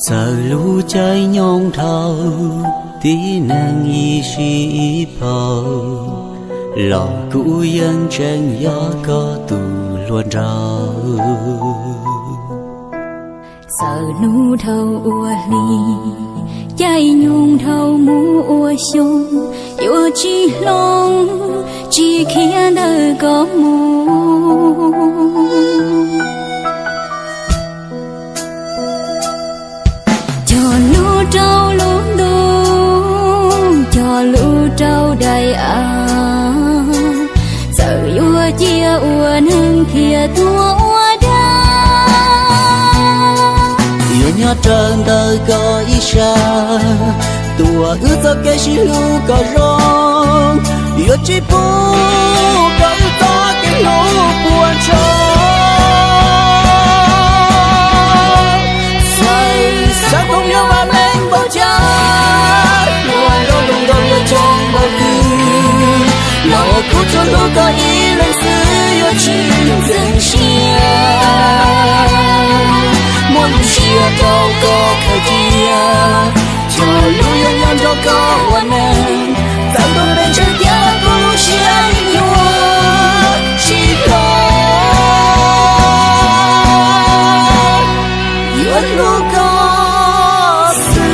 Txawm lub caij nyoog dhau, tib neeg ib sij ib phaum, los kuv yeej tseem yog koj tus hluas nraug. Txawm hnub dhau ua hli, caij nyoog dhau mus ua xyoo, yuav tsis hloov, tsis khiav ntawm koj mus. Cog lub rau lub ntuj, cog lub rau daim av, txawm yuav cia ua neeg thiaj tuag ua dab. Yuav nyob raws ntawm koj ib sab, tuaj wb txoj kev sib hlub kom zoo, yuav tsis pub kom wb txoj kev hlub puas tsaug. Txawm xav koom nyob vaj meej npaum cas, luag nraug zoo nraug yuav coob npaum twg, los kuv tsuas hlub koj ib leeg xwb yuav tsis ntxeev siab. Muaj lub siab rau koj khaws cia, cog lub yuav nyob nrog koj ua neeg, txawm tuag pes tsawg thiab kuv lub siab yuav tsis hlob, yuav hlub koj xwb.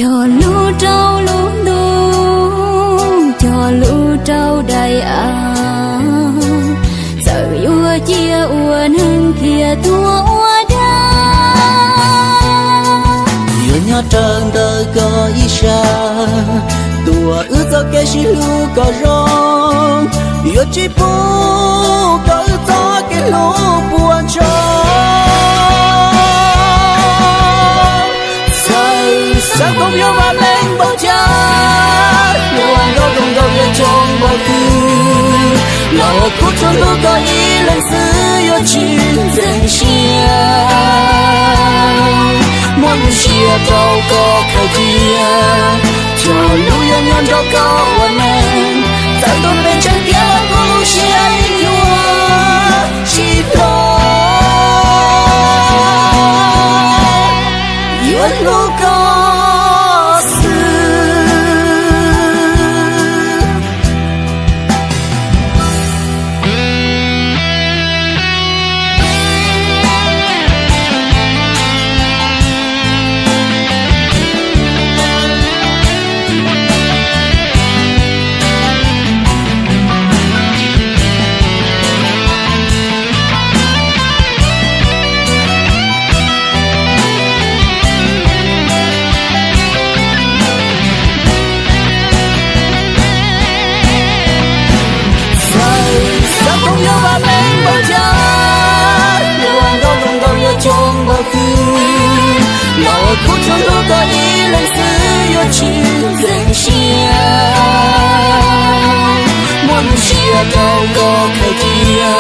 Cog lub rau lub ntuj, cog lub rau daim av, txawm yuav cia ua neeg thiaj tuag ua dab. Yuav nyob raws ntawm koj ib sab, tuaj wb txoj kev sib hlub kom zoo, yuav tsis pub kom wb txoj kev hlub puas tsaug. Txawm xav koom nyob vaj meej npaum cas, luag nraug zoo nraug yuav coob npaum twg, los kuv tsuas hlub koj ib leeg xwb yuav tsis ntxeev siab. Muaj lub siab rau koj khaws cia, cog lub yuav nyob nrog koj ua neeg, txawm tuag pes tsawg thiab kuv lub siab yuav tsis hlob, yuav hlub koj xwb. Txawm xav koom nyob vaj meej npaum cas, luag nraug zoo nraug yuav coob npaum twg, los kuv tsuas hlub koj ib leeg xwb yuav tsis ntxeev siab. Muaj lub siab rau koj khaws cia,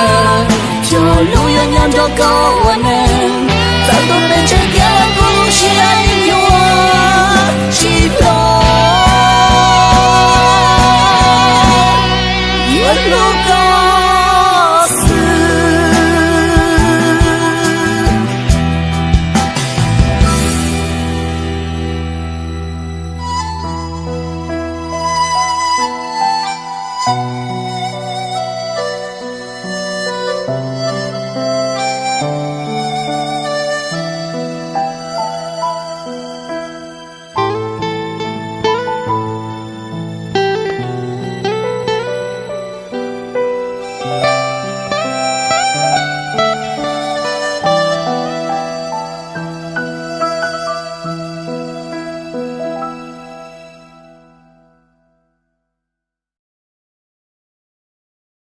cog lub yuav nyob nrog koj ua neeg, txawm tuag pes tsawg thiab